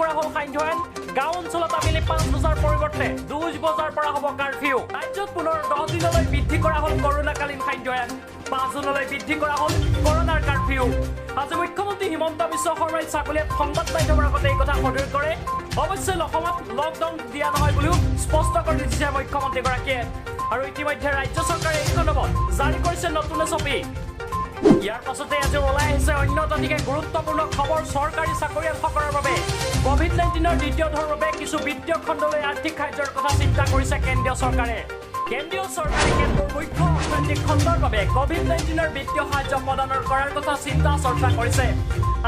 কৰা হ'ল সান্ধ্য আইন। গাঁও অঞ্চলত আবেলি 5 বজাৰ পৰিৱৰ্তে 2 বজাৰ পৰা হ'ব কাৰফিউ। ৰাজ্যত পুনৰ 10 দিনলৈ বৃদ্ধি কৰা হ'ল কৰোণাকালীন সান্ধ্য আইন। 5 জুনলৈ বৃদ্ধি কৰা হ'ল কৰোণাৰ কাৰফিউ। আজি মুখ্যমন্ত্ৰী হিমন্ত বিশ্ব শৰ্মাই চাকলিয়াত সংবাদ মাধ্যমৰ আগতে এই কথা সদৰি কৰে। অৱশ্যে অসমত লকডাউন দিয়া নহয় বুলিও স্পষ্ট কৰি দিছে মুখ্যমন্ত্ৰীগৰাকীয়ে। আৰু ইতিমধ্যে ৰাজ্য চৰকাৰে এই সন্দৰ্ভত জাৰি কৰিছে নতুন এছঅ'পি। ইয়াৰ পাছতে আজি ওলাই আহিছে অন্য অতিকে গুৰুত্বপূৰ্ণ খবৰ চৰকাৰী চাকৰিয়ালসকলৰ বাবে। কোভিড-19ৰ দ্বিতীয় ঢৌৰ বাবে কিছু বিত্তীয় খণ্ডলৈ আৰ্থিক সাহায্যৰ কথা চিন্তা কৰিছে কেন্দ্ৰীয় চৰকাৰে। কেন্দ্ৰীয় চৰকাৰে কেন্দ্ৰৰ মুখ্য অৰ্থনৈতিক খণ্ডৰ বাবে কোভিড-19ৰ বিত্তীয় সাহায্য প্ৰদানৰ কৰাৰ কথা চিন্তা চৰ্চা কৰিছে।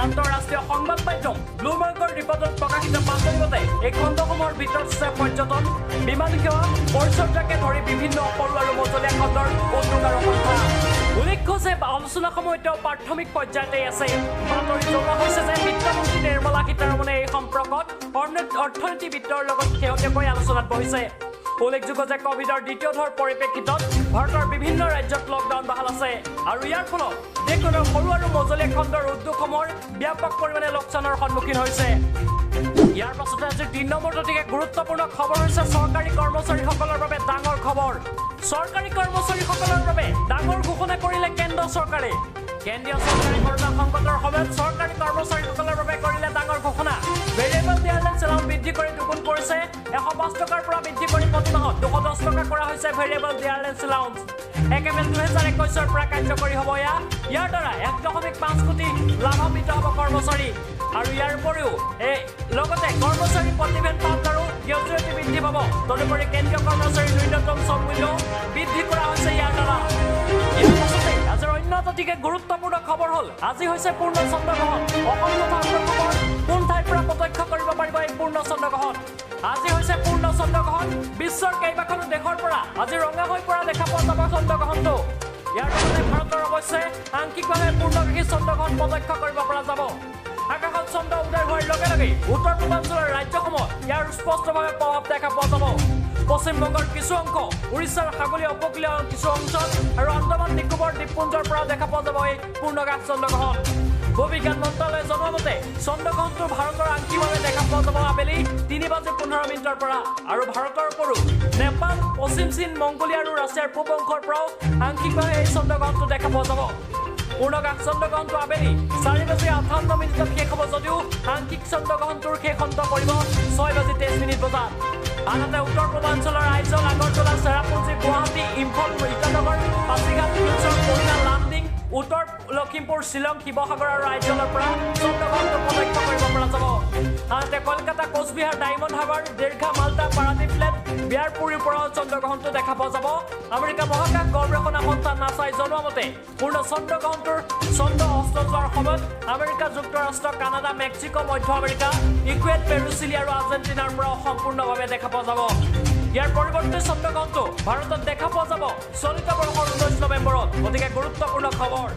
আন্তঃৰাষ্ট্ৰীয় সংবাদ মাধ্যম ব্লুমবাৰ্গৰ ৰিপৰ্টত প্ৰকাশিত বাতৰি মতে এই খণ্ডসমূহৰ ভিতৰত আছে পৰ্যটন, বিমান সেৱা, পৰিচৰ্যাকে ধৰি বিভিন্ন সৰু আৰু মজলীয়া খণ্ডৰ উদ্যোগ আৰু সংস্থা। উল্লেখ্য যে আলোচনাসমূহ এতিয়াও প্ৰাথমিক পৰ্যায়তেই আছে। বাতৰি জনোৱা হৈছে যে বিত্তমন্ত্ৰী নিৰ্মলা সীতাৰমণে এই সম্পৰ্কত অৰ্থনীতিবিদৰ লগত শেহতীয়াকৈ আলোচনাত বহিছে। উল্লেখযোগ্য যে কভিডৰ দ্বিতীয় ঢৌৰ পৰিপ্ৰেক্ষিতত ভাৰতৰ বিভিন্ন ৰাজ্যত লকডাউন বাহাল আছে আৰু ইয়াৰ ফলত দেশখনৰ সৰু আৰু মজলীয়া খণ্ডৰ উদ্যোগসমূহৰ ব্যাপক পৰিমাণে লোকচানৰ সন্মুখীন হৈছে। ইয়াৰ পাছতে আজি 3 নম্বৰ অতিকে গুৰুত্বপূৰ্ণ খবৰ হৈছে চৰকাৰী কৰ্মচাৰীসকলৰ বাবে ডাঙৰ খবৰ। চৰকাৰী কৰ্মচাৰীসকলৰ বাবে ডাঙৰ ঘোষণা কৰিলে কেন্দ্ৰ চৰকাৰে। কেন্দ্ৰীয় চৰকাৰে কৰোণা সংকটৰ সময়ত চৰকাৰী কৰ্মচাৰীসকলৰ বাবে কৰিলে ডাঙৰ ঘোষণা। ভেৰিয়েবল ডিয়াৰলেন্স এলাউন্স বৃদ্ধি কৰি দুগুণ কৰিছে। 105 টকাৰ পৰা বৃদ্ধি কৰি প্ৰতি মাহত 210 টকা কৰা হৈছে ভেৰিয়েবল ডিয়াৰলেন্স এলাউন্স। 1 এপ্ৰিল 2021ৰ পৰা কাৰ্যকৰী হ'ব এয়া। ইয়াৰ দ্বাৰা 1.5 কোটি লাভান্বিত হ'ব কৰ্মচাৰী। আৰু ইয়াৰ উপৰিও এই লগতে কৰ্মচাৰী প্ৰতিভেদ ফাণ্ড আৰু গ্ৰেচুইটি বৃদ্ধি পাব। তদুপৰি কেন্দ্ৰীয় কৰ্মচাৰীৰ ন্যূনতম শ্ৰম মূল্য বৃদ্ধি কৰা হৈছে ইয়াৰ দ্বাৰা। ইয়াৰ পাছতে আজিৰ অন্য অতিকে গুৰুত্বপূৰ্ণ খবৰ হ'ল আজি হৈছে পূৰ্ণ চন্দ্ৰগ্ৰহণ। অসম তথা উত্তৰ পূবৰ কোন ঠাইৰ পৰা প্ৰত্যক্ষ কৰিব পাৰিব এই পূৰ্ণ চন্দ্ৰগ্ৰহণ? আজি হৈছে পূৰ্ণ চন্দ্ৰগ্ৰহণ। বিশ্বৰ কেইবাখনো দেশৰ পৰা আজি ৰঙা হৈ পৰা দেখা পোৱা যাব চন্দ্ৰগ্ৰহণটো। ইয়াৰ লগতে ভাৰতৰ অৱশ্যে আংশিকভাৱে পূৰ্ণগ্ৰাসী চন্দ্ৰগ্ৰহণ প্ৰত্যক্ষ কৰিব পৰা যাব। আকাশত চন্দ্ৰ উদয় হোৱাৰ লগে লগে উত্তৰ পূৰ্বাঞ্চলৰ ৰাজ্যসমূহত ইয়াৰ স্পষ্টভাৱে প্ৰভাৱ দেখা পোৱা যাব। পশ্চিমবংগৰ কিছু অংশ, উৰিষ্যাৰ সাগৰীয় উপকূলীয় কিছু অঞ্চল আৰু আন্দামান নিকোবৰ দ্বীপপুঞ্জৰ পৰা দেখা পোৱা যাব এই পূৰ্ণগ্ৰাস চন্দ্ৰগ্ৰহণ। ভূবিজ্ঞান মন্ত্ৰালয়ে জনোৱা মতে চন্দ্ৰগ্ৰহণটো ভাৰতৰ আংশিকভাৱে দেখা পোৱা যাব আবেলি 3:15 পৰা আৰু ভাৰতৰ উপৰিও নেপাল, পশ্চিম চীন, মংগোলিয়া আৰু ৰাছিয়াৰ পূব অংশৰ পৰাও আংশিকভাৱে এই চন্দ্ৰগ্ৰহণটো দেখা পোৱা যাব। পূৰ্ণগ্ৰাস চন্দ্ৰগ্ৰহণটো আবেলি 4:58 শেষ হ'ব যদিও আংশিক চন্দ্ৰগ্ৰহণটোৰ শেষ অন্ত পৰিব 6:23 বজাত। আনহাতে উত্তৰ পূৰ্বাঞ্চলৰ আইজল, আগৰতলা, চেৰাপুঞ্জী, গুৱাহাটী, ইম্ফল, ইটানগৰ, পাছিঘাট, শিলচৰ, কহিমা, লামডিং, উত্তৰ লখিমপুৰ, শ্বিলং, শিৱসাগৰ আৰু আইজলৰ পৰা চন্দ্ৰগ্ৰহণটো প্ৰত্যক্ষ কৰিব পৰা যাব। আনহাতে কলকাতা, কোচবিহাৰ, ডায়মণ্ড হাৰ্বাৰ, দীৰ্ঘা, মালদা, পাৰাদ্বীপ ফ্লেট, বিহাৰপুৰীৰ পৰাও চন্দ্ৰগ্ৰহণটো দেখা পোৱা যাব। আমেৰিকা মহাকাশ গৱেষণা সংস্থা নাছাই জনোৱা মতে পূৰ্ণ চন্দ্ৰগ্ৰহণটোৰ চন্দ্ৰ অস্ত যোৱাৰ সময়ত আমেৰিকা যুক্তৰাষ্ট্ৰ, কানাডা, মেক্সিকো, মধ্য আমেৰিকা, ইকুৱেট, পেৰু, চিলি আৰু আৰ্জেণ্টিনাৰ পৰাও সম্পূৰ্ণভাৱে দেখা পোৱা যাব। ইয়াৰ পৰিৱৰ্তে চন্দ্ৰগ্ৰহণটো ভাৰতত দেখা পোৱা যাব চলিত বৰ্ষৰ 19 নৱেম্বৰত। গতিকে গুৰুত্বপূৰ্ণ খবৰ।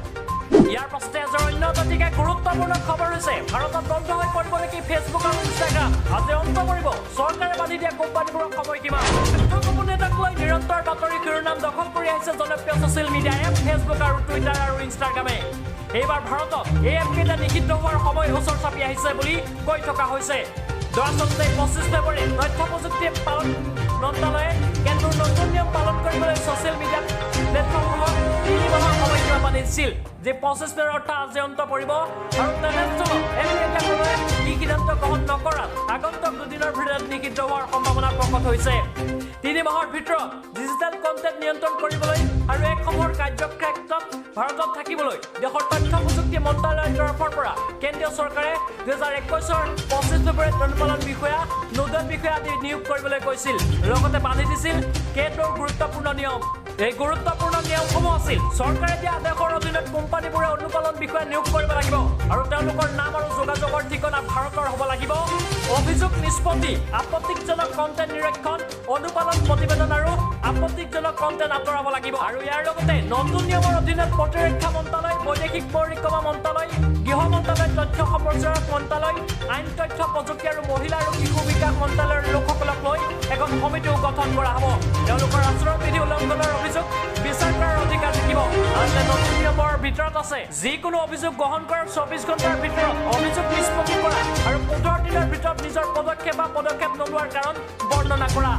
ইয়াৰ পাছতে আজিৰ অন্য অতিকে গুৰুত্বপূৰ্ণ খবৰ হৈছে ভাৰতত বন্ধ হৈ পৰিব নেকি ফেচবুক আৰু ইনষ্টাগ্ৰাম? আজি অন্ত পৰিব চৰকাৰে বান্ধি দিয়া কোম্পানীবোৰক সময়সীমা। তথ্য গোপনীয়তাক লৈ নিৰন্তৰ বাতৰি শিৰোনাম দখল কৰি আহিছে জনপ্ৰিয় ছ'চিয়েল মিডিয়া এপ ফেচবুক আৰু টুইটাৰ আৰু ইনষ্টাগ্ৰামে। এইবাৰ ভাৰতত এই এপকেইটা নিষিদ্ধ হোৱাৰ সময় ওচৰ চাপি আহিছে বুলি কৈ থকা হৈছে। দৰাচলতে 25 ফেব্ৰুৱাৰীত তথ্য প্ৰযুক্তি পালন মন্ত্ৰালয়ে কেন্দ্ৰৰ নতুন নিয়ম পালন কৰিবলৈ ছ'চিয়েল মিডিয়া প্লেটফৰ্মসমূহক 3 মাহৰ সময়সীমা বান্ধি দিছিল, যে 25 ফেব্ৰুৱাৰী অৰ্থাৎ আজি অন্ত পৰিব। আৰু তেনেস্থলত এপকেইটা কোনোৱে কি সিদ্ধান্ত গ্ৰহণ নকৰাত আগন্তুক দুদিনৰ ভিতৰত নিষিদ্ধ হোৱাৰ সম্ভাৱনা প্ৰকট হৈছে। 3 মাহৰ ভিতৰত ডিজিটেল কণ্টেণ্ট নিয়ন্ত্ৰণ কৰিবলৈ আৰু এপসমূহৰ কাৰ্যক্ষেত্ৰত ভাৰতত থাকিবলৈ দেশৰ তথ্য প্ৰযুক্তি মন্ত্ৰালয়ৰ তৰফৰ পৰা কেন্দ্ৰীয় চৰকাৰে 2021ৰ 25 ফেব্ৰুৱাৰীত অনুপালন বিষয়া, নোডেল বিষয়া আদি নিয়োগ কৰিবলৈ কৈছিল। লগতে বান্ধি দিছিল কেতবোৰ গুৰুত্বপূৰ্ণ নিয়ম। এই গুৰুত্বপূৰ্ণ নিয়মসমূহ আছিল চৰকাৰে দিয়া আদেশৰ অধীনত কোম্পানীবোৰে অনুপালন বিষয়া নিয়োগ কৰিব লাগিব আৰু তেওঁলোকৰ নাম আৰু যোগাযোগৰ ঠিকনা ভাৰতৰ হ'ব লাগিব। অভিযোগ নিষ্পত্তি, আপত্তিজনক কণ্টেণ্ট নিৰীক্ষণ, অনুপালন প্ৰতিবেদন আৰু আপত্তিজনক কণ্টেণ্ট আঁতৰাব লাগিব। আৰু ইয়াৰ লগতে নতুন নিয়মৰ অধীনত প্ৰতিৰক্ষা মন্ত্ৰালয়, বৈদেশিক পৰিক্ৰমা মন্ত্ৰালয়, গৃহ মন্ত্ৰালয়, তথ্য সম্প্ৰচাৰ মন্ত্ৰালয়, আইন, তথ্য প্ৰযুক্তি আৰু মহিলা আৰু শিশু বিকাশ মন্ত্ৰালয়ৰ লোকসকলক লৈ এখন সমিতিও গঠন কৰা হ'ব। তেওঁলোকৰ আচৰণ বিধি উলংঘনৰ অভিযোগ বিচাৰ কৰাৰ অধিকাৰ থাকিব। আনহাতে নতুন নিয়মৰ ভিতৰত আছে যিকোনো অভিযোগ গ্ৰহণ কৰাৰ 24 ঘণ্টাৰ ভিতৰত অভিযোগ নিষ্পত্তি কৰা আৰু 15 দিনৰ ভিতৰত নিজৰ পদক্ষেপ বা পদক্ষেপ নোলোৱাৰ কাৰণ বৰ্ণনা কৰা।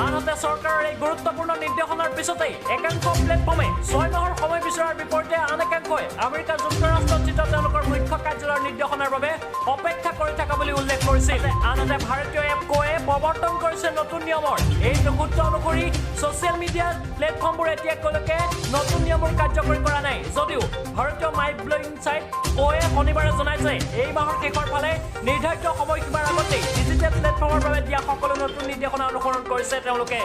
আনহাতে চৰকাৰৰ এই গুৰুত্বপূৰ্ণ নিৰ্দেশনাৰ পিছতেই একাংশ প্লেটফৰ্মে 6 মাহৰ সময় বিচৰাৰ বিপৰীতে আন একাংশই আমেৰিকা যুক্তৰাষ্ট্ৰস্থিত তেওঁলোকৰ মুখ্য কাৰ্যালয়ৰ নিৰ্দেশনাৰ বাবে অপেক্ষা কৰি থকা বুলি উল্লেখ কৰিছিল। আনহাতে ভাৰতীয় এপ কোৱে প্ৰৱৰ্তন কৰিছে নতুন নিয়মৰ। এই সূত্ৰ অনুসৰি ছ'চিয়েল মিডিয়া প্লেটফৰ্মবোৰে এতিয়ালৈকে নতুন নিয়মবোৰ কাৰ্যকৰী কৰা নাই যদিও ভাৰতীয় মাইক্ৰ ব্লগিং ছাইট কোৱে শনিবাৰে জনাইছে এই মাহৰ শেষৰ ফালে নিৰ্ধাৰিত সময়সীমাৰ আগতেই ডিজিটেল প্লেটফৰ্মৰ বাবে দিয়া সকলো নতুন নিৰ্দেশনা অনুসৰণ কৰিছে তেওঁলোকে,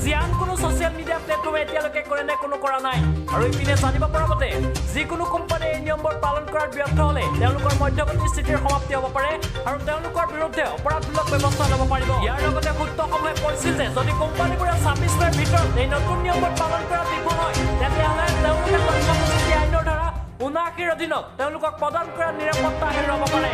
যি আন কোনো ছ'চিয়েল মিডিয়া প্লেটফৰ্মে এতিয়ালৈকে কৰে নে কোনো কৰা নাই। আৰু ইপিনে জানিব পৰা মতে যিকোনো কোম্পানীয়ে এই নিয়মবোৰ পালন কৰাত ব্যৰ্থ হ'লে তেওঁলোকৰ মধ্যৱৰ্তী স্থিতিৰ সমাপ্তি হ'ব পাৰে আৰু তেওঁলোকৰ বিৰুদ্ধে অপৰাধমূলক ব্যৱস্থা ল'ব পাৰিব। ইয়াৰ লগতে সূত্ৰসমূহে কৈছিল যে যদি কোম্পানীবোৰে 26 মে'ৰ ভিতৰত এই নতুন নিয়মবোৰ পালন কৰাত বিফল হয় তেতিয়াহ'লে তেওঁলোকে তথ্য প্ৰযুক্তি আইনৰ ধাৰা 79ৰ অধীনত তেওঁলোকক প্ৰদান কৰা নিৰাপত্তা হেৰুৱাব পাৰে।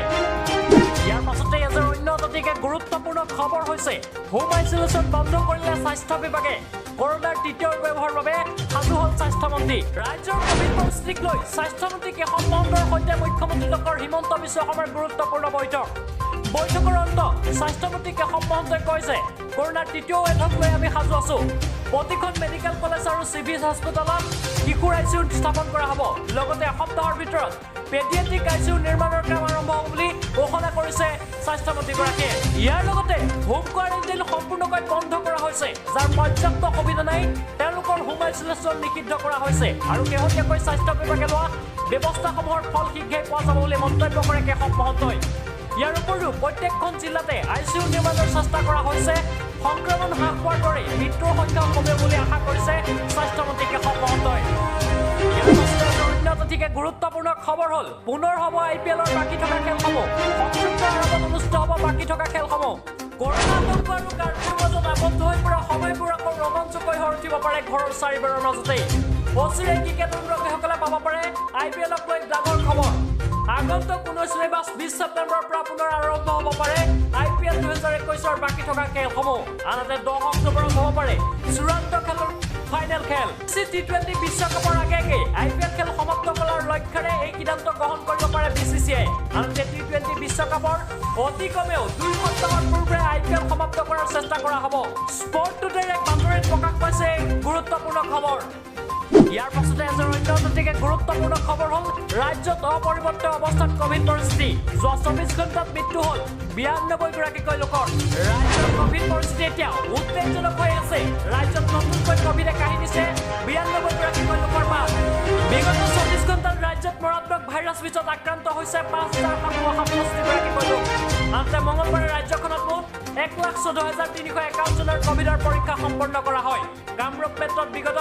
ইয়াৰ পাছতে এজন অন্য অতিকে গুৰুত্বপূৰ্ণ খবৰ হৈছে হোম আইচলেশ্যন বন্ধ কৰিলে স্বাস্থ্য বিভাগে। কৰোনাৰ তৃতীয় ৱেভৰ বাবে সাজু হ'ল স্বাস্থ্যমন্ত্ৰী। ৰাজ্যৰ কভিড পৰিস্থিতিক লৈ স্বাস্থ্যমন্ত্ৰী কেশৱ মহন্তৰ সৈতে মুখ্যমন্ত্ৰী ডক্টৰ হিমন্ত বিশ্ব শৰ্মাৰ গুৰুত্বপূৰ্ণ বৈঠক। বৈঠকৰ অন্তত স্বাস্থ্যমন্ত্ৰী কেশৱ মহন্তই কয় যে কৰোনাৰ তৃতীয় ৱেভক লৈ আমি সাজু আছো। প্ৰতিখন মেডিকেল কলেজ আৰু চিভিল হাস্পতালত শিশুৰ I C U স্থাপন কৰা হ'ব। লগতে এসপ্তাহৰ ভিতৰত পেডিয়াট্ৰিক I C U নিৰ্মাণৰ কাম আৰম্ভ হ'ব বুলি ঘোষণা কৰিছে স্বাস্থ্যমন্ত্ৰীগৰাকীয়ে। ইয়াৰ লগতে হোম কোৱাৰেণ্টাইন সম্পূৰ্ণকৈ বন্ধ কৰা হৈছে, যাৰ পৰ্যাপ্ত সুবিধা নাই তেওঁলোকৰ হোম আইচলেশ্যন নিষিদ্ধ কৰা হৈছে আৰু শেহতীয়াকৈ স্বাস্থ্য বিভাগে লোৱা ব্যৱস্থাসমূহৰ ফল শীঘ্ৰেই পোৱা যাব বুলি মন্তব্য কৰে কেশৱ মহন্তই। ইয়াৰ উপৰিও প্ৰত্যেকখন জিলাতে I C U নিৰ্মাণৰ চেষ্টা কৰা হৈছে। সংক্ৰমণ হ্ৰাস পোৱাৰ দৰে মৃত্যুৰ সংখ্যাও কমিব বুলি আশা কৰিছে স্বাস্থ্যমন্ত্ৰী কেশৱ মহন্তই। অন্য অতিকে গুৰুত্বপূৰ্ণ খবৰ হ'ল পুনৰ হ'ব আই পি এলৰ বাকী থকা খেলসমূহ। সংযুক্ত আৰৱত অনুষ্ঠিত হ'ব বাকী থকা খেলসমূহ। কৰোনা আতংক আৰু কাৰ্ফিউৰ মাজত আবদ্ধ হৈ পৰা সময়বোৰ আকৌ ৰোমাঞ্চকৰ হৈ উঠিব পাৰে ঘৰৰ চাৰিবেৰৰ মাজতেই। অচিৰেই ক্ৰিকেট অনুৰাগীসকলে পাব পাৰে আই পি এলক লৈ ডাঙৰ খবৰ। আগন্তুক 19 মে' বা 20 ছেপ্টেম্বৰৰ পৰা পুনৰ আৰম্ভ হ'ব পাৰে আই পি এল 2021ৰ বাকী থকা খেলসমূহ। আনহাতে 10 অক্টোবৰত হ'ব পাৰে চূড়ান্ত খেলৰ ফাইনেল খেল। টি-20 বিশ্বকাপৰ আগে আগে আই পি এল খেল সমাপ্ত কৰাৰ লক্ষ্যৰে এই সিদ্ধান্ত গ্ৰহণ কৰিব পাৰে বি চি চি I. আনহাতে টি-20 বিশ্বকাপৰ অতি কমেও 2 সপ্তাহৰ পূৰ্বে আই পি এল সমাপ্ত কৰাৰ চেষ্টা কৰা হ'ব। স্পৰ্ট টুডেৰ এক বাতৰিত প্ৰকাশ পাইছে এই গুৰুত্বপূৰ্ণ খবৰ। ইয়াৰ পাছতে এজন অন্য অতিকে গুৰুত্বপূৰ্ণ খবৰ হ'ল ৰাজ্যত অপৰিৱৰ্তিত অৱস্থাত কভিড পৰিস্থিতি। যোৱা 24 ঘণ্টাত মৃত্যু হ'ল 92 গৰাকীকৈ লোকৰ। ৰাজ্যৰ কভিড পৰিস্থিতি এতিয়া উদ্বেগজনক হৈ আছে। ৰাজ্যত নতুনকৈ কভিডে কাঢ়ি নিছে 92 গৰাকীকৈ লোকৰ প্ৰাণ। বিগত 24 ঘণ্টাত ৰাজ্যত মাৰাত্মক ভাইৰাছ বিধত আক্ৰান্ত হৈছে 5767 গৰাকীকৈ লোক। আনহাতে মঙলবাৰে ৰাজ্যখনত মুঠ 1,14,351 জনৰ কভিডৰ পৰীক্ষা সম্পন্ন কৰা হয়। কামৰূপ মেট্ৰত বিগত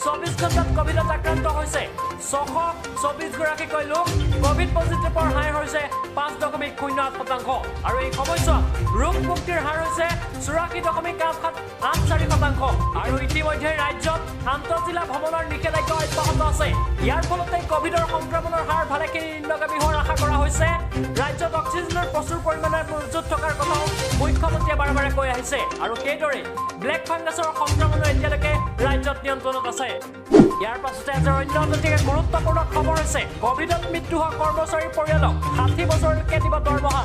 24 ঘণ্টাত কভিডত আক্ৰান্ত হৈছে 624 গৰাকীকৈ লোক। কভিড পজিটিভৰ হাৰ হৈছে 5.08% আৰু এই সময়ছোৱাত ৰোগ মুক্তিৰ হাৰ হৈছে 84.8784%। আৰু ইতিমধ্যে ৰাজ্যত আন্তঃজিলা ভ্ৰমণৰ নিষেধাজ্ঞা অব্যাহত আছে। ইয়াৰ ফলতে কভিডৰ সংক্ৰমণৰ হাৰ ভালেখিনি নিম্নগামী হোৱাৰ আশা কৰা হৈছে। ৰাজ্যত অক্সিজেনৰ প্ৰচুৰ পৰিমাণে মজুত থকাৰ কথাও মুখ্যমন্ত্ৰীয়ে বাৰে বাৰে কৈ আহিছে আৰু সেইদৰে ব্লেক ফাংগাছৰ সংক্ৰমণো এতিয়ালৈকে ৰাজ্যত নিয়ন্ত্ৰণত আছে। ইয়াৰ পাছতে এজন অন্য অতিকে গুৰুত্বপূৰ্ণ খবৰ হৈছে কভিডত মৃত্যু হোৱা কৰ্মচাৰীৰ পৰিয়ালক 60 বছৰলৈকে দিব দৰমহা।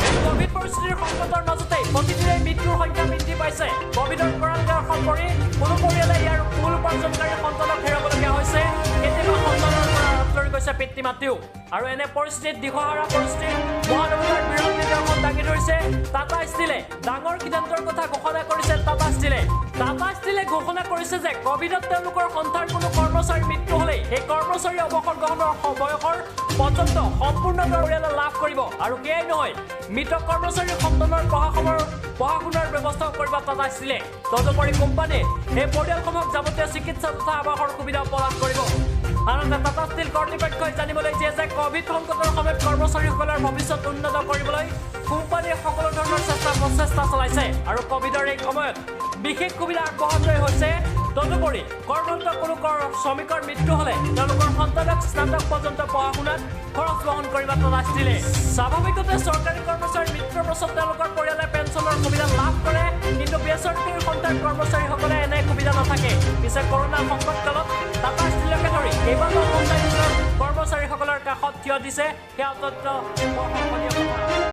এই কভিড পৰিস্থিতিৰ সংকটৰ মাজতে প্ৰতিদিনে মৃত্যুৰ সংখ্যা বৃদ্ধি পাইছে। কভিডৰ কৰাল গ্ৰাসত পৰি কোনো পৰিয়ালে ইয়াৰ মূল উপাৰ্জনকাৰী সন্তানক হেৰুৱাবলগীয়া হৈছে। কেতিয়াবা সন্তানৰ পৰা আঁতৰি গৈছে পিতৃ মাতৃও। আৰু এনে পৰিস্থিতিত দিশহাৰা পৰিস্থিতিত মহানগৰীৰ বিৰল নিদৰ্শন দাঙি ধৰিছে টাটা ষ্টীলে। ডাঙৰ সিদ্ধান্তৰ কথা ঘোষণা কৰিছে টাটা ষ্টীলে। টাটা ষ্টীলে ঘোষণা কৰিছে যে কভিডত তেওঁলোকৰ সন্থাৰ কোনো কৰ্মচাৰীৰ মৃত্যু হ'লেই সেই কৰ্মচাৰী অৱসৰ গ্ৰহণৰ বয়সৰ পৰ্যন্ত সম্পূৰ্ণ পৰিয়ালে লাভ কৰিব। আৰু সেয়াই নহয়, মৃত কৰ্মচাৰীৰ সন্তানৰ পঢ়া শুনাৰ ব্যৱস্থাও কৰিব টাটা ষ্টীলে। তদুপৰি কোম্পানীয়ে সেই পৰিয়ালসমূহক যাৱতীয় চিকিৎসা তথা আৱাসৰ সুবিধাও প্ৰদান কৰিব। আনহাতে টাটা ষ্টীল কৰ্তৃপক্ষই জানিবলৈ দিয়ে যে কভিড সংকটৰ সময়ত কৰ্মচাৰীসকলৰ ভৱিষ্যত উন্নত কৰিবলৈ কোম্পানীয়ে সকলো ধৰণৰ চেষ্টা প্ৰচেষ্টা চলাইছে আৰু কভিডৰ এই সময়ত বিশেষ সুবিধা আগবঢ়োৱাটোৱে হৈছে। তদুপৰি কৰ্মৰত কোনো শ্ৰমিকৰ মৃত্যু হ'লে তেওঁলোকৰ সন্তানক স্নাতক পৰ্যন্ত পঢ়া শুনাত খৰচ বহন কৰিব টাটা ষ্টীলে। স্বাভাৱিকতে চৰকাৰী কৰ্মচাৰীৰ মৃত্যুৰ পাছত তেওঁলোকৰ পৰিয়ালে পেঞ্চনৰ সুবিধা লাভ কৰে, কিন্তু বেচৰকাৰী সন্থাৰ কৰ্মচাৰীসকলে এনে সুবিধা নাথাকে। পিছে কৰোণা সংকটকালত টাটা ষ্টীলকে ধৰি কেইবাটাও সন্থাই নিজৰ থিয় দিছে, সেয়া অত্যন্ত প্ৰশংসনীয় কথা।